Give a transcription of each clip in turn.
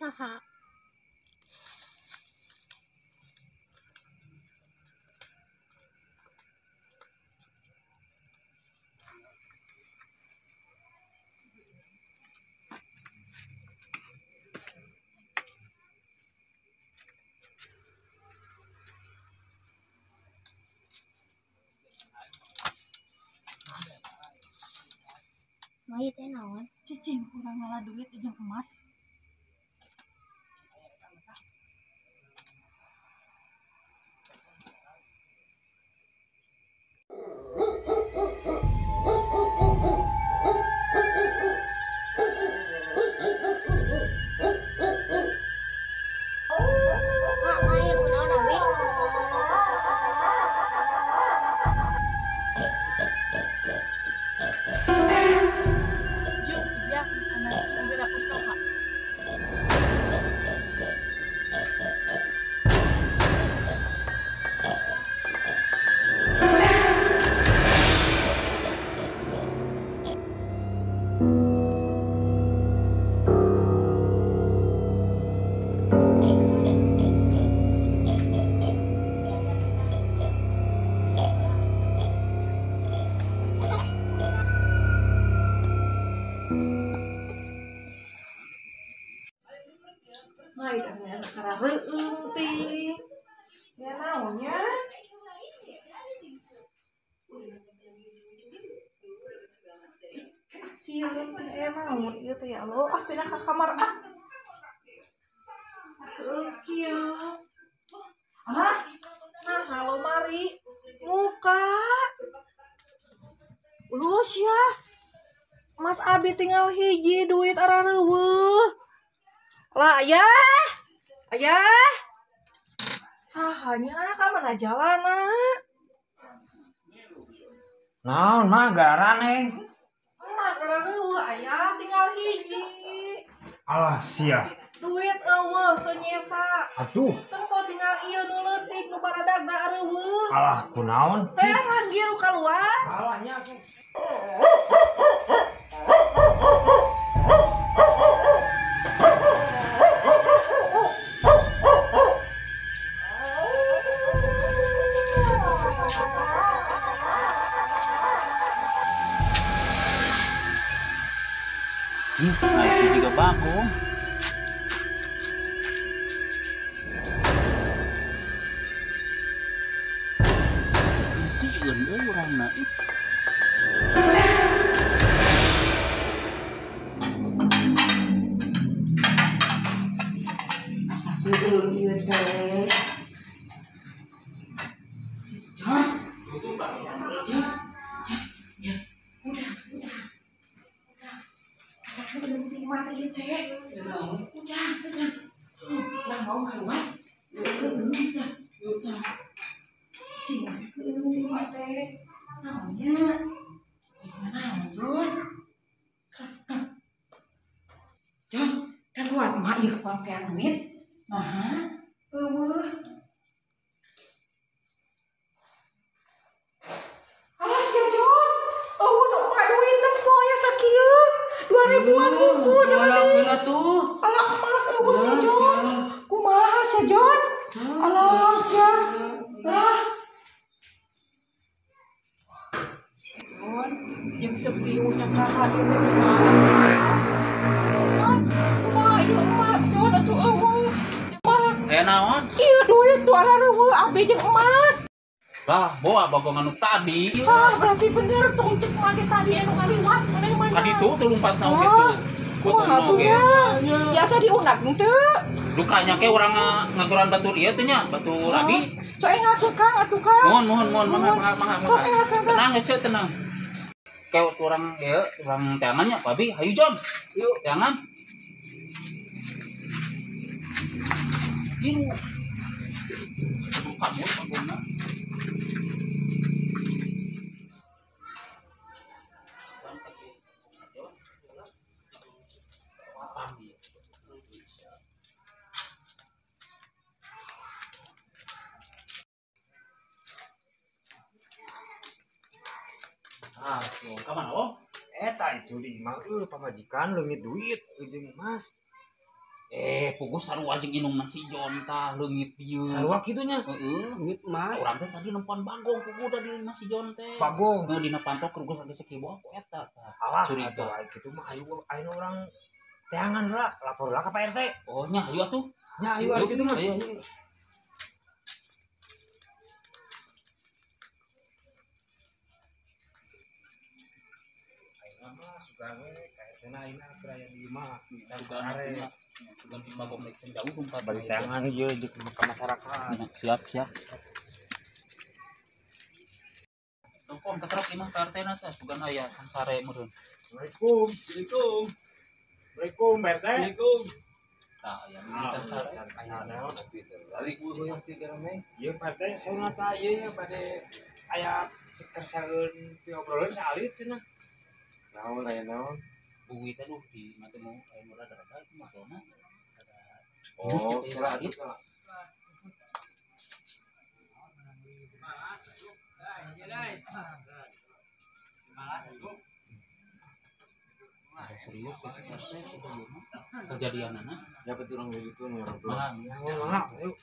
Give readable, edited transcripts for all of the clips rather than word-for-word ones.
Usaha. Mau teh naon? Cicing kurang ngalah duit jeung emas. Mak, mai kunaon abi? Juk anak gerak usaha. Mai anak karareueung teh. Ya naonnya? Sieun teh aya naon ieu teh ya Allah. Ah pindah ka kamar ah. Sakeung kieu. Ah, nah halo mari muka. Lulus ya. Mas Abi tinggal hiji duit arareuweuh. Lah ayah, ayah, sahanya ka mana jalana? Naon mah garaneng. Emas arareuweuh ayah tinggal hiji. Alah sia. Duit eueuh teu nyesa. Atuh. Tempo tinggal ieu nu leutik nu baradagna areuweuh. Alah kunaon cik. Teangan gieu kaluar. Alah nya atuh. Ih, itu juga bakung. Isi euy urangna. Heueuh ieu teh. Jon. Jon. Ya, udah. Asa belum terima teh teh. Udah. Udah mau keluar. Keueung bisa. Cing, keueung terima teh. Naonnya? Naon, Jon? Jon, kan keluar emak ieu pangkean duit. Nah, eueuh. Alah sia Jon. Eueuh nu emak duit tempo ya sakieu. 2000-an hungkul jangan di. Alah emas eueuh sia Jon. Kumaha sia Jon? Alah sia. Lah. Jon, jeung seperti usaha ieu teh kumaha? Jon, kumaha ieu emas Jon atuh eueuh. Aya naon? Ieu duit tuh arareuweuh abi jeung emas. Lah, bawa bagongan nu tadi. Ah, berarti bener tuh cek mah tadi anu ngaliwat mana mana. Ka ditu tuh lompatna oge tuh. Kumaha tuh nya? Biasa diundak henteu. Dukanya ke urang ngaguran batur ieu teh nya, batur abi. So ngaku Kang atuh Kang. Mohon mangga mangga. Tenang geus tenang. Ke urang ieu urang teangan nya, Abi, hayu Jon. Yuk, teangan. Biru. Kabur bagongna. Ah, tuh, ka mana, Om? Eta itu di imah eueuh pamajikan leungit duit jeung emas. Puguh sarua jeung indungna si Jon tah leungit ieu. Sarua kitu nya. Heeh, Leungit emas. Urang teh tadi nempoan bagong puguh da di imah si Jon teh. Bagong. Heuh dina panto keur geus sakieu ku eta tah. Alah, curiga. Atuh kitu mah ayo ayeuna urang teangan heula, lapor heula ka Pak RT. Oh nya ayo atuh. Nya ayo ari kitu mah. Ayo. Ayo. Ayeuna mah sugan we ka RT na ayeuna keur aya di imah. Sugan nya. Sugan di bagong rek jauh rumpat. Bari teangan ieu di ka masyarakat. Siap, siap. Songkong ketrok imah ka RT na teh sugan aya sangsare meureun. Assalamualaikum. Assalamualaikum. Assalamualaikum Pak RT. Assalamualaikum. Tah aya sangsare. Aya naon Balik hoyong teh garame. Ieu Pak RT sauna tah ieu nya bade aya kersaeun ti obrolan saalit cenah. Naon aya naon? Buwi teh duh di mah teh mau aya nu rada-rada itu mah tona. Oh, kira atuh kira. Serius ya, kejadian anak. Dapat urang gitu ngobrol. Mangga, ayo.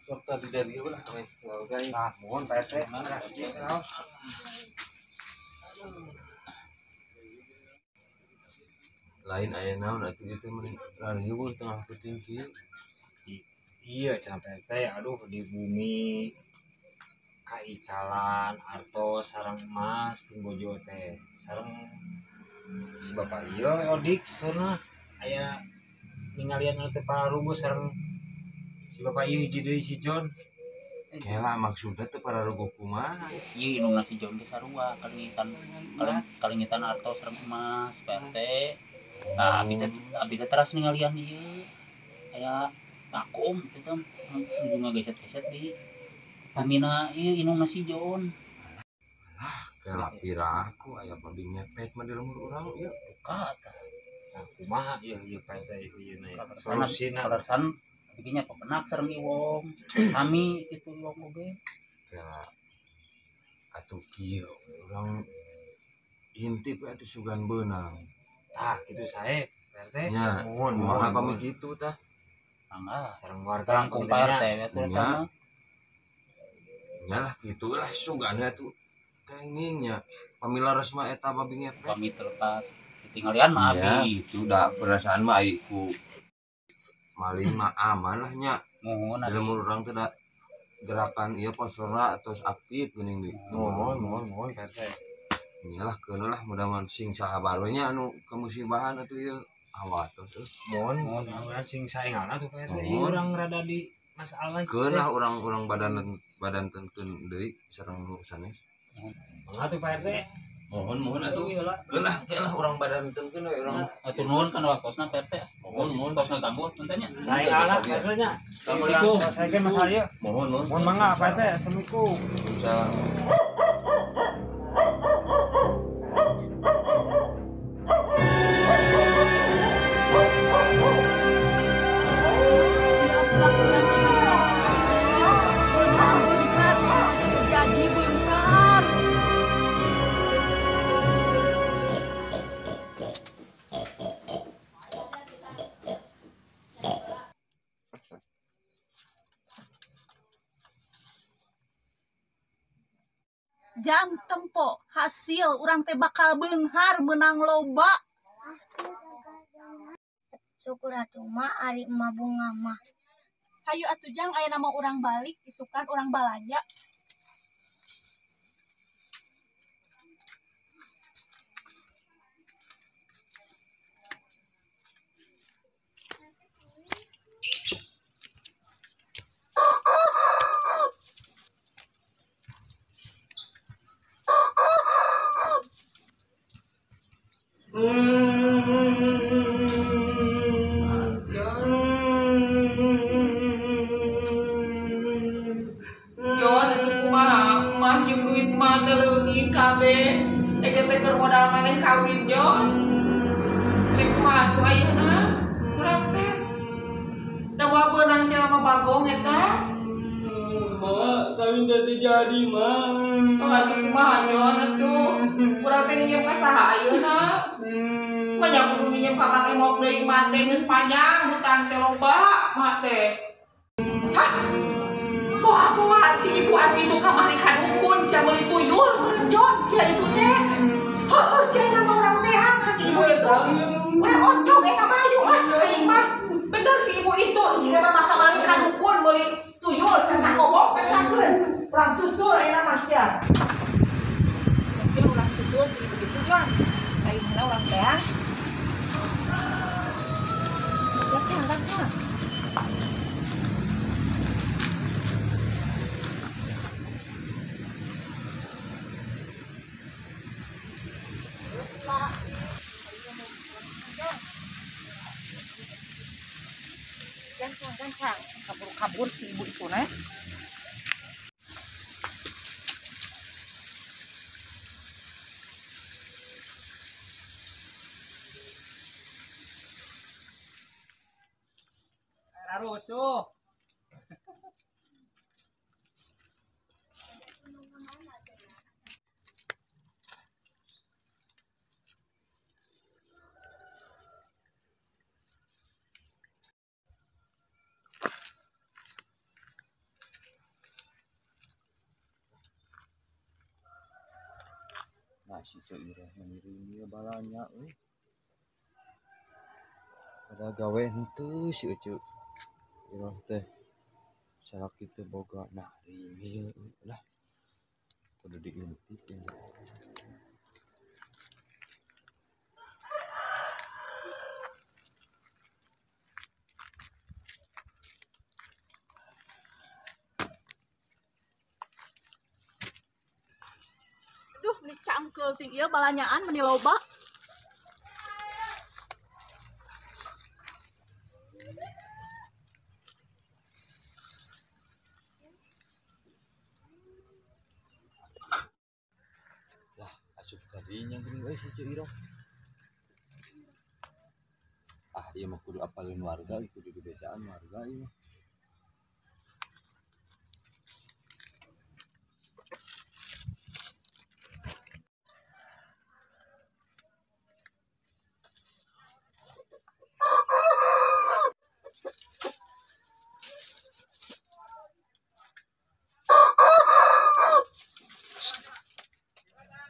Sok tadi dari ieu lah we. Nah, mohon Pak RT. Lain aya naon atuh ieu teh meni rariweuh tengah peuting kieu. Iya cenah Pak RT, aduh di bumi kaicalan artos sareng emas pimbojo teh sareng si bapak ieu odik saurna aya ningalian anu teh pararuguh sareng si bapak ieu hiji deui si John. Kela maksudna teh pararuguh kumaha? Ieu indungna si John ge sarua kalingitan kalingitan artos sareng emas Pak RT. Tah abi teh teras ningalian ieu aya takum kitu nuju ngageset-geset di pamina ieu indungna si John. Alah, kela piraku aya babi ngepet mah di lembur urang ieu. Buka tah. Nah, kumaha ieu ieu Pak RT ieu na solusina. Kaleresan bikinnya pepenak sareng iwong. Sami kitu iwong oge. Kela atuh kieu urang intip atuh sugan beunang. Tah kitu sae Pak RT. Nya, Mohon kumaha pami kitu tah. Mangga sareng warga langkung Pak RT atuh eta mah. Nya lah kitulah sugan atuh kenging nya. Pami laras mah eta babi ngepet. Pami telepat ditinggalian mah abi. Itu da perasaan mah ai ku maling mah aman lah nya. Muhun di lembur urang teh da gerakan ieu posora tos aktif geuning di. Mohon mohon mohon Pak RT. Nya lah keun lah mudah-mudahan sing saha nya anu kemusibahan atuh ieu. Awas tuh. Mohon mohon sing saengalna tuh Pak RT. Ieu urang rada di masalah. Keun lah urang-urang badan tentun deui sareng nu sanes. Mangga tuh Pak RT. Mohon mohon atuh. Keun lah urang badan tentun we urang. Atuh nuhun kana waktosna Pak RT. Mohon mohon tosna ganggu punten nya. Saengalna Pak RT nya. Assalamualaikum. Selesaikan masalah ieu. Mohon mohon. Mohon mangga Pak RT. Assalamualaikum. Waalaikumsalam. Jang tempo hasil urang teh bakal beunghar menang loba. Syukur atuh mah ari emak bunga mah. Hayu atuh jang aya nama urang balik isukan urang balanja. Jon itu kumaha mah jeung duit mah teh leungit kabeh. Teh teh keur modal maneh kawin Jon. Rek kumaha atuh ayeuna urang teh. Da moal beunang sia mah bagong eta. Mak, kawin teh jadi, Mak. Oh, atuh kumaha Jon atuh. Urang teh nginjem ka saha ayeuna? Banyak kudu nginjem ka Kang Emok deui mah teh geus panjang hutang teh loba mah teh. Hah? Boa-boa si ibu anu itu kamari ka dukun sia meuli tuyul meureun Jon sia itu teh. Heueuh sia nama urang teh ka si ibu itu. Urang oncong eta mah ayu ah aing mah. Bener si ibu itu jika nama kamari ka dukun meuli tuyul sasakobok kecakeun. Urang susul ayeuna mah sia. Mungkin urang susul si ibu itu Jon. Aing mana urang teh ah. Gancang, gancang. Gancang, gancang. Kabur-kabur si ibu itu, nah. Rusuh. Nah, si Ceu Irah mengirim balanya euy. Pada gawe henteu si Ceu Irah teh. Salaki teh boga nah rimil lah. Kudu diintip ini. Duh, meni cangkeul ting ieu balanyaan meni loba. Lah, asup kadinya geuning euy si Ceu Irah. Ah, ieu mah kudu apalin warga, kudu dibejaan warga ieu mah.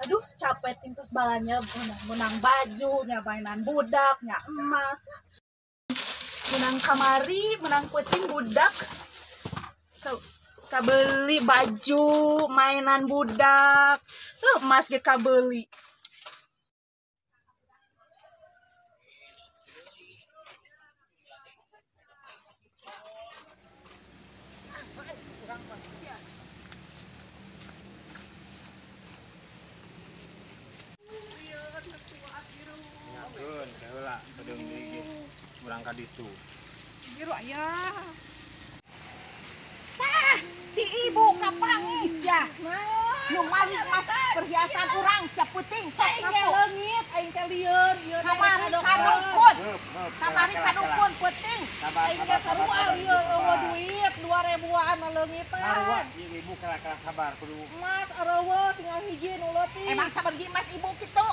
Aduh, capek ting terus balanya menang baju, nya mainan budak, nya emas. Menang kamari, menang kucing budak. Kabeli baju, mainan budak. Emas ge kabeli. Nyakeun heula pedeung deui ge. Urang ka ditu. Biru aya. Tah, si ibu kapanggih ya. Nu mali emas perhiasan urang saputing sok Aing teh leungit, aing teh lieun, ieu kamari kadukun. Kamari kadukun peuting. Aing teh sarua lieur eueuh duit 2000-an leungitan. Sarua ieu ibu kala-kala sabar kudu. Emas eueuh tinggal hiji nu leutik. Emang sabar emas ibu kitu?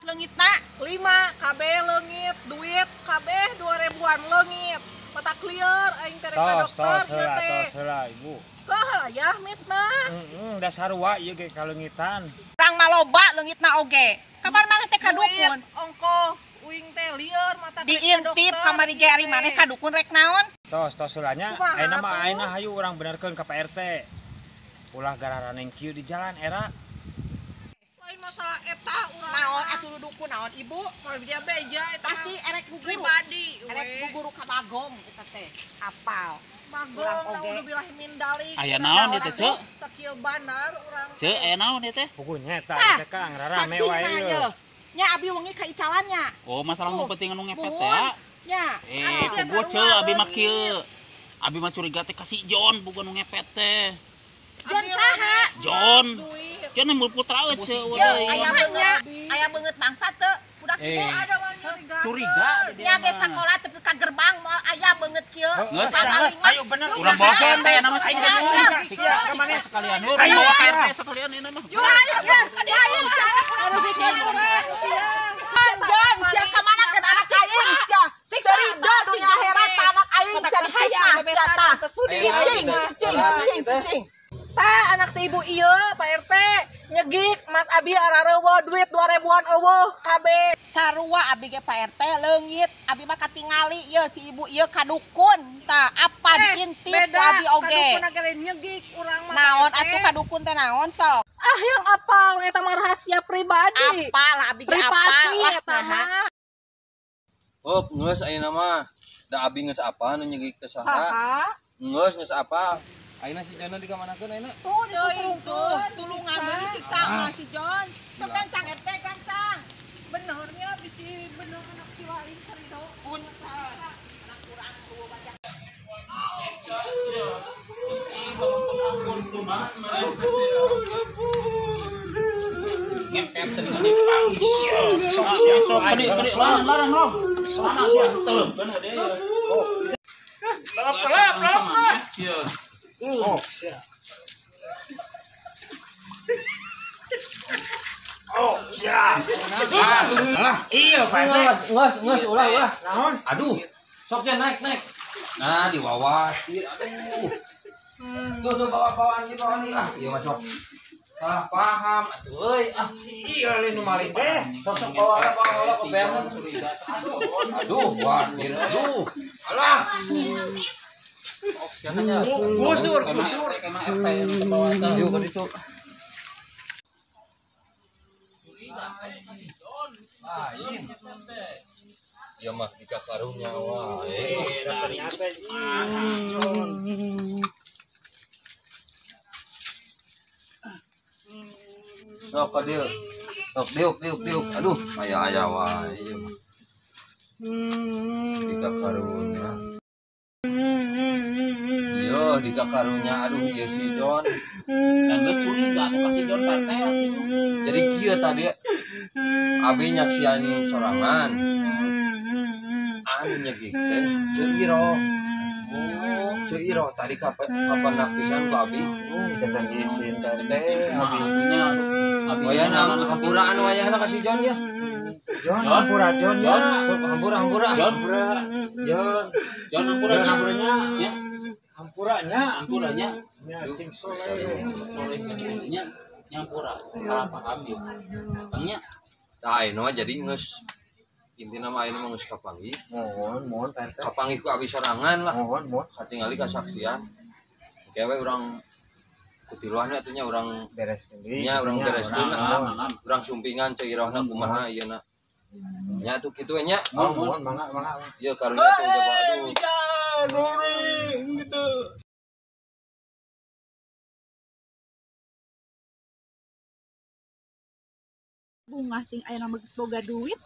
Leungitna 5 KB leungit, duit KB 2000-an leungit. Mata clear aing teh rek ka dokter ieu teh. Tos heula ibu. Kah ya mitna. Heeh, da sarua ieu ge kaleungitan. Urang mah loba leungitna oge. Kapan maneh teh ka dukun? Ongkoh uing teh lieur mata diintip kamari ge ari maneh ka dukun rek naon? Tos tos heula nya. Ayeuna mah ayeuna hayu urang benerkeun ka Pak RT. Ulah gararaneng kieu di jalan era. Lain masalah eta urang. Naon atuh dukun naon ibu? Moal dia beja eta pasti erek guguru. Pribadi erek guguru ka Bagong eta teh. Apal. Bagong naudzubillah min dalik. Aya naon ieu teh, Ceu? Sakieu banar urang. Ceu, aya naon ieu teh? Puguh nya eta teh Kang rarame wae ieu. Nya abi wengi ka icalannya. Oh, masalah nu penting anu ngepet teh. Nya. Puguh Ceu abi mah kieu. Abi mah curiga teh ka si John bukan nu ngepet teh. John saha? John. John yang putra euy Ceu. Aya beungeut, aya beungeut bangsa teu. Budak ibu ada wani curiga nya ge sakola tepi ka gerbang moal aya beungeut kieu. Geus, ayo bener urang bawa ke RT na mah Ayo sia ka mana sekalian. Ayo bawa ke RT sekalian ini mah. Ayo ayo. John, sia ka mana ke anak aing sia. Curiga dunia akhirat anak aing sia difitnah sia tah. Cicing, cicing, cicing. Tah anak si ibu ieu Pak RT nyegik Mas Abi arareuweuh duit 2000-an eueuh kabeh. Sarua abi ge Pak RT leungit, abi mah katingali ieu si ibu ieu kadukun tah apa diintip ku abi oge. Kadukun ge nyegik urang mah. Naon atuh kadukun teh naon sok? Ah yang apal eta mah rahasia pribadi. Apal abi ge apal lah eta mah. Oh, geus ayeuna mah. Da abi geus apa nu nyegik teh saha? Geus geus apa? Ayeuna si Jono dikamanakeun ayeuna? Tuh, tuh, tulungan deui disiksa mah si Jon. Sok gancang RT gancang. Benernya bisi bener anak si lain carido. Punten. Anak urang tuh banyak. Ngepet teh di sok sok kali larang long. Sana sia teu bener deui. Lalap lalap lalap. Oh, sia. Oh, sia. Alah, iya Pak RT. Ngeus, ulah, ulah. Naon? Aduh. Sok ya naik, naik. Nah, diwawas. Aduh. Tuh, tuh bawa-bawaan di bawah nih lah. Iya, Mas sok. Salah paham atuh euy. Ah, iya lain nu maling teh. Sok sok bawa bawa ke beres. Aduh, aduh, wadir. Aduh. Alah. Kusur, kusur. Yuk ke ditu. Lain. Ya mah dika karunya wae. Ternyata Sok ka dieu. Sok diuk diuk diuk. Aduh, aya-aya wae ieu mah. Dika karunya. Yo, dika karunya aduh ieu si John. Dan geus curiga atuh ka si John Pak RT atuh. Jadi kieu tadi abi nyaksian sorangan. Anu nyegik teh Ceu Iroh. Oh, Ceu Iroh tadi kapan pisan ku abi. Oh, datang isin teh abi. Wayahna hampuraan wayahna ka si John ya. John, hampura John ya. Hampura hampura. Hampura John. John hampura hampuranya. Ya. Hampuranya, hampuranya. Nya sing soleh. Sing soleh nya nyampura salah paham ya. Bangnya. Tah ayeuna mah jadi geus intina mah ayeuna mah geus kapanggih. Mohon, mohon Pak RT. Kapanggih ku abi sorangan lah. Mohon, mohon. Katingali kasaksian. Kewe urang kutiluan atuh nya urang beres deui. Nya urang beres deui lah. Urang sumpingan Ceu Irohna kumaha ieu na. Nya atuh kitu we nya. Mohon, mangga, mangga. Ieu karunya teh coba aduh. Bisa rolling gitu. Bunga ting ayeuna mah geus boga duit.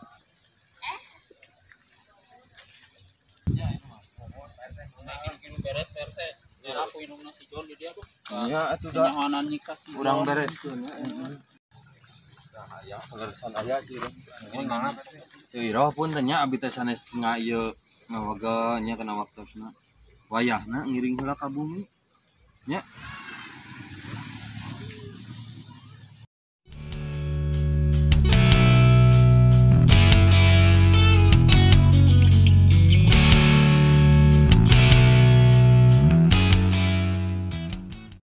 Beres RT. Ya aku indungna si John di dia tuh. Nya atuh da. Nyahonan nikah si Urang beres. Nah, aya pengerisan aya Ceu Iroh. Mohon mangga. Ceu Iroh punten nya abi teh sanes nga ieu ngawaga nya kana waktosna. Wayahna ngiring heula ka bumi. Nya.